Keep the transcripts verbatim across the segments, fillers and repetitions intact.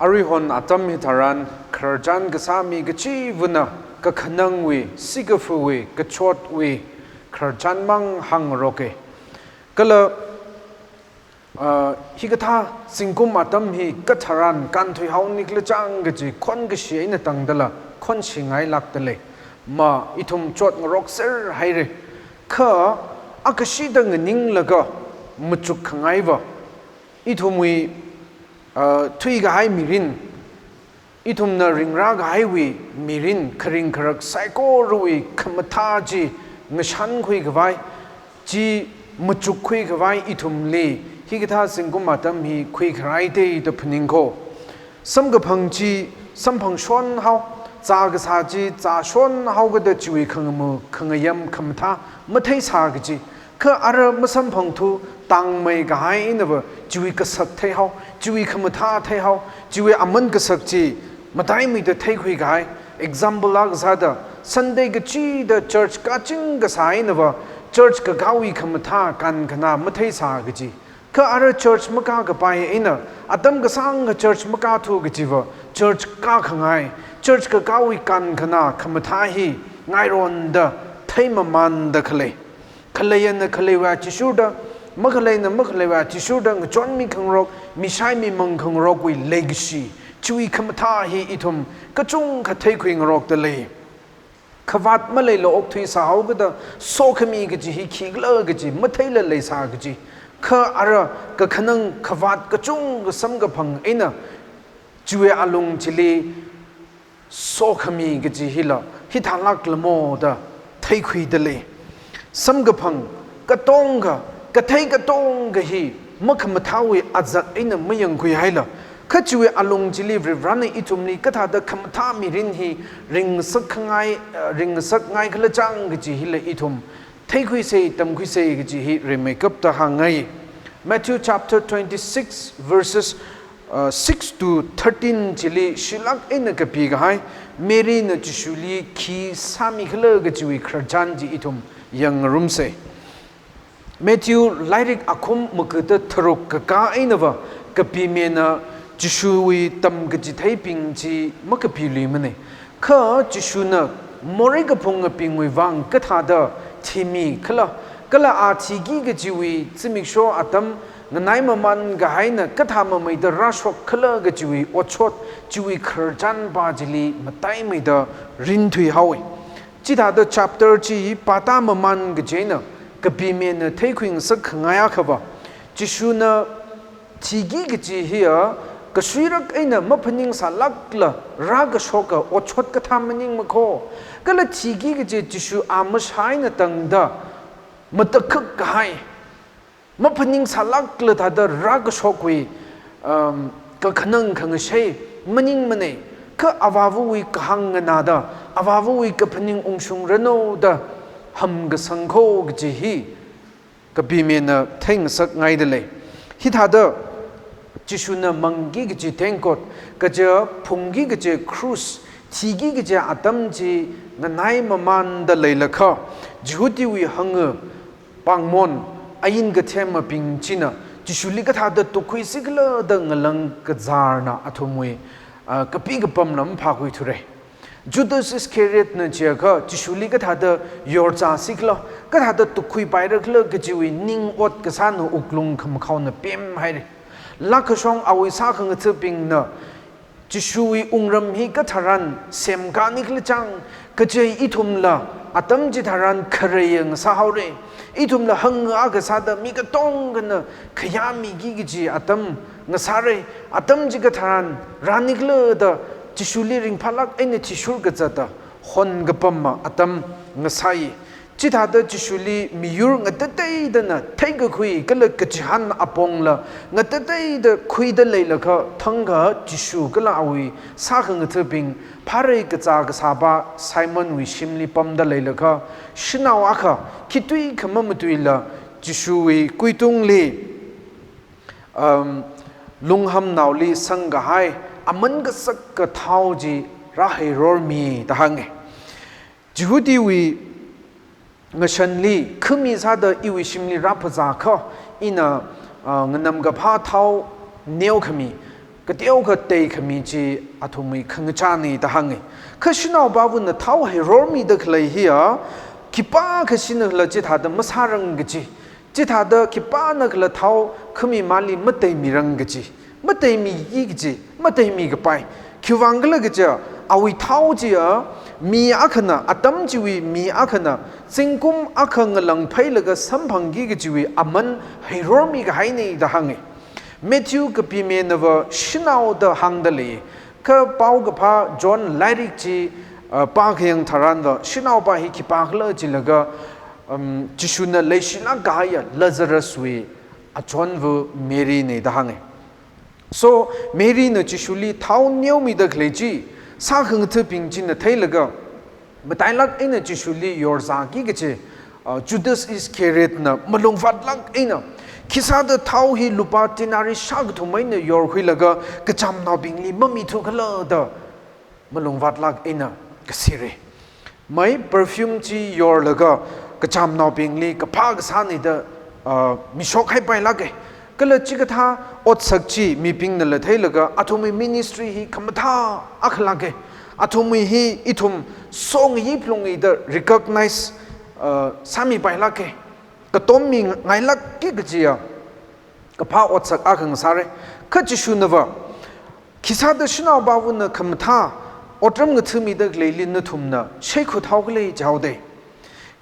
Aruihon atam hitharan khararchan kasā mi kachivana kakhanangwui, sikafuwui, kachotwui khararchan mang hāngngaroka. Kala, ah, hikathā zingkum atam hi katharan kānthuihaonikhala chang kaji khon kashi eina tangdala khonshingailākdalei. Ma ithum chotngarokser haira. Kha akashida nganinglaga machukkhangaiva, ithumwui, ah, thuikahai mirin, ithumna ringrākahaiwui mirin, kharing kharak saikorawui khamathā chi ngashankhui khavai, chi machukkhui khavai ithumli hikathā zingkum atam hi khuikharai da phaningko. Samkaphang chi samphangshon hao, zā kasā chi zāshon haokada chiwui khangamu, khangayam, khamathā matheisā kaji. Kha ara masamphangthu tangmeikahai einava chiwui kasak theihao, chiwui khamathā theihao, chiwui aman kasak chi mataimeida theikhuikahai. Example akha sāda, Sunday kachida church kāching kasā einava church kakāwui khamathā kānkhanā matheisā kaji. Kha ara church makākapai eina atam kasāngkha church makāthu kajiva church kākhangai, church kakāwui kānkhanā khamathā hi ngaironda theimamanda khalei. Khaleina khaleiwui athishurda, makhaleina makhaleina athishurda ngachonmi khangarok, mishai mimang khangarokwui leikashi, chiwui khamathā hi ithum kachungkha theikhuingarokdalei. Khavāt maleila okthuisā haokada sokhami kaji hi khikhala kaji matheila leisā kaji. Kha ara kakhanang khavāt kachungkha samkaphang eina chiwui alung chili sokhami kaji hila hithālāklamo da theikhuidalei. Samkaphang katonga, kathei katonga hi makhamathāwui azak eina mayangkhuihaila, kha chiwui alung chili Varivarana ithumli kathāda khamathā mirin hi ringngasakkhangai, eh, ringngasakngaikhala chang kaji hila ithum theikhuisa, tamkhuisa kaji hi rimeikapta hāngngai. Matthew chapter twenty-six, verses, uh, six to thirteen chili shilāk eina kapikahai, Maryna Jishuli khi sāmikhala kajiwui khararchan chi ithum yangngarumsa. Matthew lairik akhum maga da tharuk kakā einava kapimena Jishuwui tamkachitheibing chi makapiluimana. Kha Jishuna morei kaphungabingwui vang kathāda thimikhala, kala a thiki kajiwui zimiksho atam nganai maman kahaina kathā mameida rāshokkhala kajiwui otshot, chiwui khararchanpa chili mataimeida rinthuihaowa. Chithāda chapter chi pāta maman kaji eina kapimena theikhuingasakkhangai akhava, Jishuna thiki kaji hiya kashuirak eina maphaningsālākla rākashoka otshot kathā maningmakho. Kala thiki kaji Jishu a mashā eina tangda matakhak kahai, maphaningsālākla thāda rākashokwui, um, kakhanang khangashei maningmana. Kha Avāvawui kahāng nganāda, Avāvawui kaphaning ungshungranu da hamkasangkho kaji hi kapimena theingasakngaidalei. Hithāda Jishuna mangki kaji tengkot, kaja phungki kaji krus, thiki kaji atam chi nganai mamanda leilakha, Jihudiwui hanga pāngmon, ain kathemabing china Jishuli kathāda tukkhuisikhala da ngalang kazārna athumwui, ah, kapi kapamla maphākhuithura. Judas Iscariotna chiakha Jishuli kathāda yorzāsikhala, kathāda tukkhuipairakhala kajiwui ning ot kasāna wuklung khamakhaona pemhaira. Lākhashong awui sākhangathabingna Jishuwui wungram hi katharan semkanikhala chang, kaje ithumla atam chitharan kharei ngasāhaora. Ithumla hangakha sāda mi katongana khayāmiki kaji atam ngasāra. Atam chi katharan rānikhala da Jishuli ringphālāk eina thishur kazata honkapama atam ngasāi. Chithāda Jishuli miyur ngatateidana theikakhui kala kachihān apongla ngatateida khuida leilakha thangkha Jishu kala awui sākhangathabing phārei kazā kasāpa Simonwui shimli pamda leilakha, shanao akha khitui khamamatuila Jishuwui kuitungli, um, lunghamnaoli sangkahai aman kasaka thao chi rāheirormi da hānga. Jihudiwui ngashanli khami sāda iwui shimli rāphazākha, ina, ah, nganamkaphā thao neokhami, kateokha teikhami chi athumwui khangachāna da hānga. Kha shanaopāvana thao heirormida khalei hiya, khipākha shinakhala chithāda masārang kaji, chithāda khipānakhala thao khami mali mateimirang kaji, mateimiya kaji, mateimi kapai. Khiwuivang khala kaja, awui thao chiya, mi akhana, atam chiwui mi akhana, zingkum akha ngalāng phailaga samphangki kajiwui aman heirormi kahaina da hānga. Matthew kapimenava shanao da hāngda lei. Kha paokaphā John lairik chi, uh, pākhayang tharanva, shanaopā hi khipākhala jilaga, um, Jishuna leishilāk kahaiya Lazaruswui achonva Maryna da hānga. So, Maryna Jishuli thao neomida khalei chi, sākhangathabing china theilaga, matailāk eina Jishuli yorzāki kaji, uh, Judas Iscariotna malungvātlāk eina, khisāda thao hi lupā denari shākathum eina yorkhuilaga kachamnaobingli mamithu khala da malungvātlāk eina kasira. Mai perfume chi yorlaga kachamnaobingli kaphā kasāna da, ah, mishok haipailāka. Kala chikathā otsak chi mibingnala theilaga athumwui ministry hi khamathā akhalāka. Athumwui hi ithum songayi phalunga da recognize, ah, sāmipailāka. Katommi ngailākki kajiya kaphā otsak akha ngasāra. Kha Jishunawa, khisāda shanaopāvana khamathā otram ngathamida khaleili nathumna shaikhut haokhala jihaoda.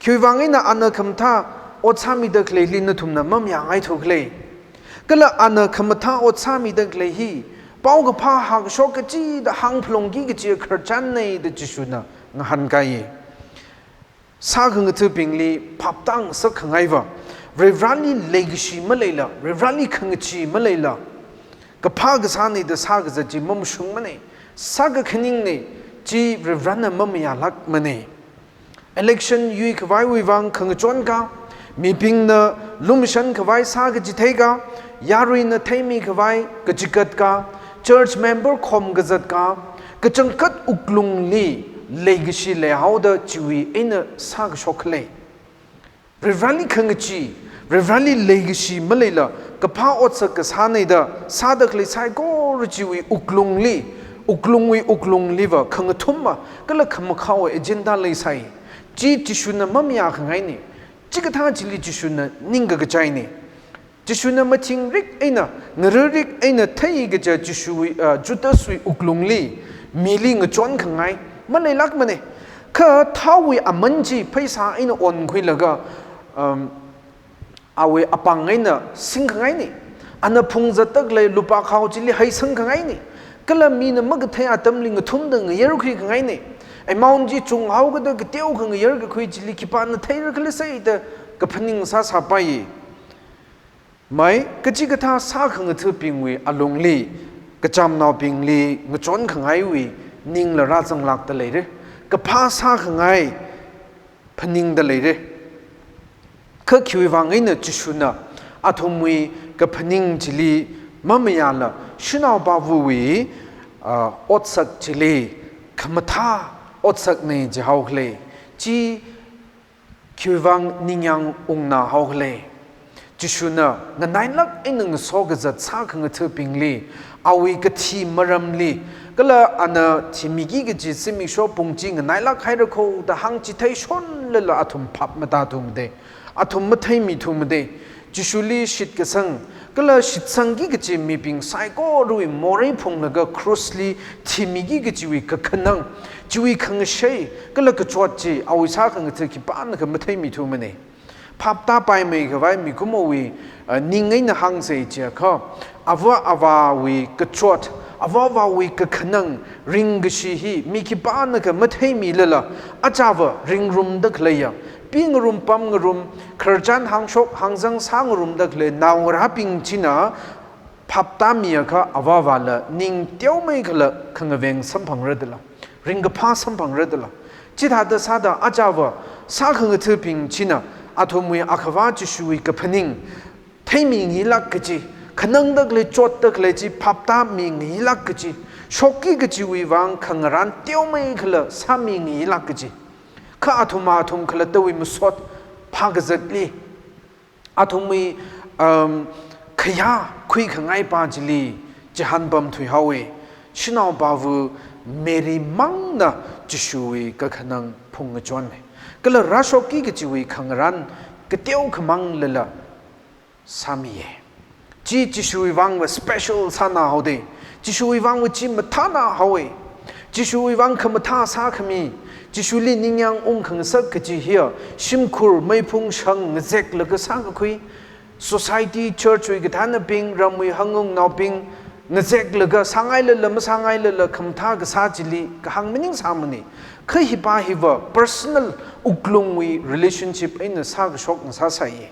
Khiwuivang eina ana khamathā ot sāmida khaleili nathumna mamayāngaithu khala. Kala ana khamathā ot sāmida khalei hi, paokaphā hāngshok kachida hāngphalungki kaji khararchanna da Jishuna ngahānkāya. Sākhangathabingli phaptāngasak khangaiva, Varivarali leikashi maleila, Varivarali khangachee maleila, kaphā kasāna da sākazat chi mamashungmana, sākakhaningna, chi Varivarana mamayālākmana. Election yuikhavaiwui vang khangachon ka, mibingna lumashan khavai sākachithei ka, yaruina theimi khavai kachigat ka, church member khom kazat ka, kachangkhat wuklungli leikashi leihaoda chiwui eina sākashok khala. Varivarali khangachee, Varivarali leikashi maleila, kaphā otsak kasāna da sāda khalei saikora chiwui wuklungli, wuklungwui wuklungliva khangathuma kala khamakhaowa agenda leisai. Chi Jishuna mamayā khangaina. Chikathā chili Jishuna ningkakachaina. Jishuna mathingrik eina, ngararik eina thei kaja Jishuwui, ah, Judaswui wuklungli, mili ngachon khangai maleilākmana. Kha thaowui aman chi pheisā eina onkhuilaga, um, awui apāng eina singkhangaina. Ana phungzatda khalei lupā khao chili heisangkhangaina. Kala mina makathei atamli ngathumda ngayarkhui khangaina. Amount chi chunghaokida kateokha ngayarkakhui chili khipāna theira khala sai da kaphaning sāsāpai. Mai, kachikathā sākhangathabingwui alungli, kachamnaobingli ngachon khangaiwui ningla rāzanglākda leira. Kaphā sākhangai phaningda leira. Kha khiwuivang eina Jishuna athumwui kaphaning chili mamayāla, shanaopāvawui, ah, otsak chili khamathā otsakna jihao khala. Chi khiwuivang ningyāng ungnā haokhala. Jishuna nganailāk eina ngaso kazat sākhangathabingli, awui kathi maramli, kala ana thimiki kaji zimiksho pung chi nganailāk haira kho da hāngchitheishonlala athum phap matāthumada, athum matheimithumada, Jishuli shitkasang, kala shitsangki kaji mibing saikorawui morei phunglaga cross li thimiki kajiwui kakhanang, chiwui khangashei, kala kachot chi, awui sākhangatha khipānakha matheimithumana. Phaptāpaimei khavai mikumowui, ah, ning eina hāngsa chiakha, ava avāwui kachot, ava avāwui kakhanang, ringkashi hi mi khipānakha matheimilala, achava ringrumda khaleiya, pingarum pamngarum, khararchan hāngshok hāngzang sāngarumda khalei naongarābing china phaptāmiakha ava avāla ning teomeikhala khangaveng samphangra dala, ringkaphā samphangra dala. Chithāda sāda achava sākhangathabing china athumwui Akhava Jishuwui kaphaning theimingayilāk kaji, khanangda khalei chotda khalei chi phaptāmingayilāk kaji, shokki kajiwui vang khangarān teomeikhala sāmingayilāk kaji. Kha athum athum khalattawui masot phākazatli, athumwui, um, khayā khuikhangai pa chili, chihānpamthui haowa. Shanaopava Mary mangna Jishuwui kakhanang phungngachonmi. Kala rāshokki kajiwui khangarān kateokha manglala sāmiya. Chi Jishuwui vangva special sānā haoda. Jishuwui vangva chi mathānā haowa. Jishuwui vang khamathā sākhami, Jishuli ningyāng ungkhangasak kaji hiya, shimkhur meiphung shang ngazeklaga sākakhui, society, church wui kathānabing, ramwui hangungnaobing ngazeklaga sāngailala masāngailala khamathā kasā chili kahāng maningsāmana. Kha hipa hiva personal wuklungwui relationship eina sākashok ngasāsāya.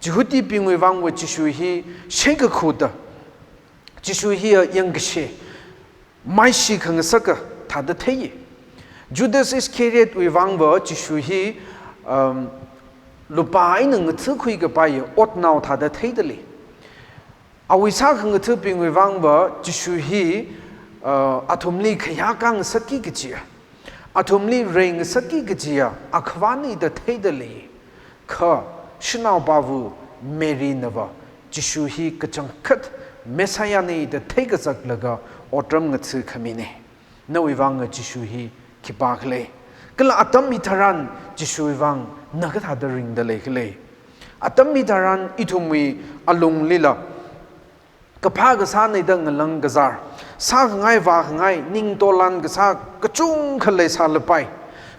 Jihudibingwui vangva Jishu hi sheikakhuda, Jishu hiya yangkashe, maishi khangasaka thāda theiya. Judas Iscariot wui vangva Jishu hi, um, lupā eina ngathakhui kapaiya otnao thāda theidalei. Awui sākhangathabingwui vangva Jishu hi, uh, athumli khayākā ngasakki kajiya, athumli reingasakki kajiya akhavāna da theidalei. Kha shanaopava Marynava Jishu hi kachangkhat Messiahna da theikazaklaga otram ngathakhamina. Nawui vanga Jishu hi khipākhala? Kala atam hitharan Jishuwui vang na kathāda ringda leikhala? Atam hitharan ithumwui alunglila kaphā kasāna da ngalang kazār, sākhangai vākhangai, ningtolan kasā kachungkha leisālapai.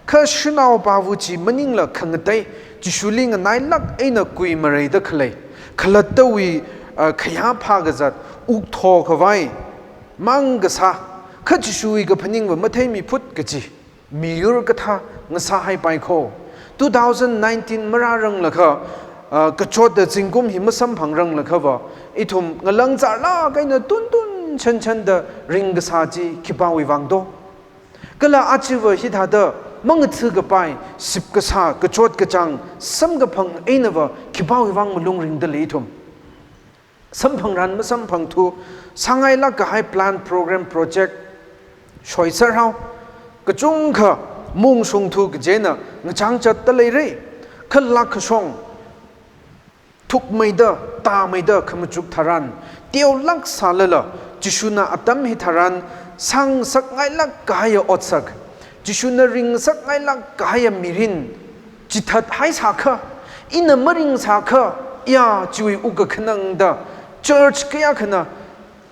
Kha shanaopava chi maningla khangatei, Jishuli nganailāk eina kuimareida khalei, khalattawui, ah, khayā phākazat, wuk thokhavai mang kasā, kha Jishuwui kaphaningva matheimiphut kaji miyur kathā ngasāhaipai kho. Two thousand nineteen marāranglakha, ah, kachotda zingkum hi masamphangranglakha va, ithum ngalang zārlāk eina tuntun chanchanda ringkasā chi khipāwui vang do? Kala ajava hithāda mangatha kapai, sip kasā, kachot kachāng, samkaphang einava khipāwui vang malung ringda lei ithum? Samphangran masamphangthu, sāngailāk kahai plan, program, project shoisar hao, kachungkha maungshungthu kajina ngachang chatda leira. Kha lākashong thukmeida, tāmeida khamachuk tharan, teolāk sālala, Jishuna atam hitharan sāngasakngailāk kahaiya otsak, Jishuna ringngasakngailāk kahaiya mirin chithathaisākha, ina maringsākha, ya chiwui wuk kakhanangda church kayākhana,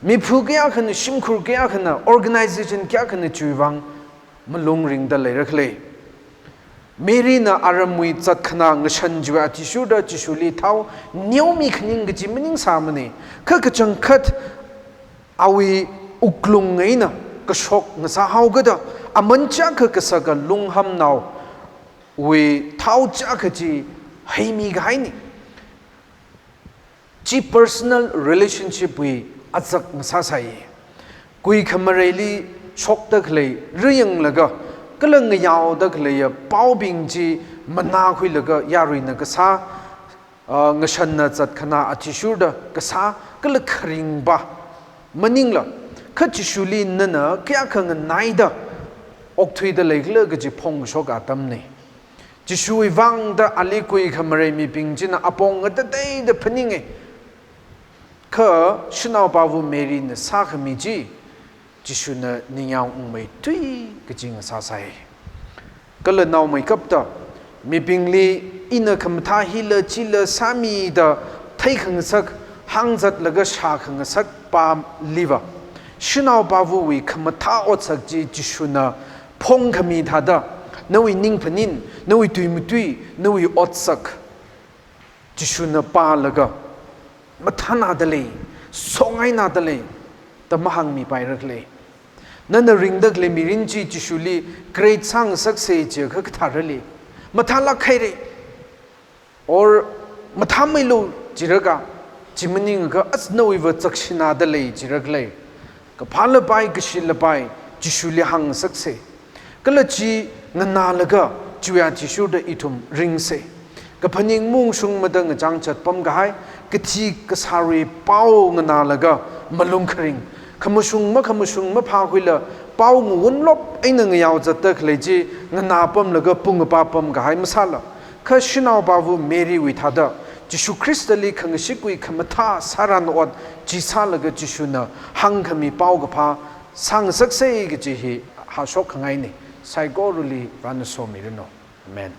miphu kayākhana, shimkhur kayākhana, organization kayākhana chiwui vang malung ringda leirakhala? Maryna aramwui zatkhanā ngashan chiwui athishurda Jishuli thao neomi khaning kaji maningsāmana. Kha kachangkhat awui wuklung eina kashok ngasāhaokida, aman chiyākha kasaka lunghamnaowui thao chiyākha chi heimikahaina. Chi personal relationship wui azak ngasāsai. Kuikhamareili shokda khalei riyanglaga, kala ngayaoda khaleiya paobing chi manākhuilaga yaruina kasā, ah, ngashanna zatkhanā athishurda kasā, kala kharingpa maningla, kha Jishuli nana kayākha nganaida okthuida leikhala kaji phongkashok atamna. Jishuwui vangda ali kuikhamarei mibing china apong ngatateida phaninga. Kha shanaopava Maryna sākhami chi, Jishuna ningyāng ungmeithui kaji ngasāsai. Kala naomeikapta, mibingli ina khamathā hila chila sāmida theikhangasak, hāngzatlaga shākhangasak pāliva, shanaopavawui khamathā otsak chi Jishuna phongkhami thāda, nawui ningphanin, nawui tuimatui, nawui otsak, Jishuna pālaga, mathānada lei, songainada lei, da mahāngmipairakhala? Nana ringda khalei mirin chi Jishuli great sāngasaksa jiakha kathārali? Mathālāk haira. Or mathāmeilu jirakha, chi maningakha as nawuiva zakshinada lei jirakhala? Kaphālapai, kashilapai, Jishuli hāngasaksa. Kala chi nganālaga chiwui athishurda ithum ringsa. Kaphaning maungshungmada ngachang chatpam kahai, kathi kasāwui pao nganālaga malung kharing, khamashung makhamashung maphākhuila pao ngawunlop eina ngayaozatda khalei chi nganāpamlaga pungapa pam kahai masāla, kha shanaopava Marywui thāda Jishu Khristali khangashitwui khamathā sāran ot Chi sālaga Jishuna hāngkhami paokaphā sāngasaksa kaji hi hāshok khangaina. Saikorali Varena somiranu. Amen.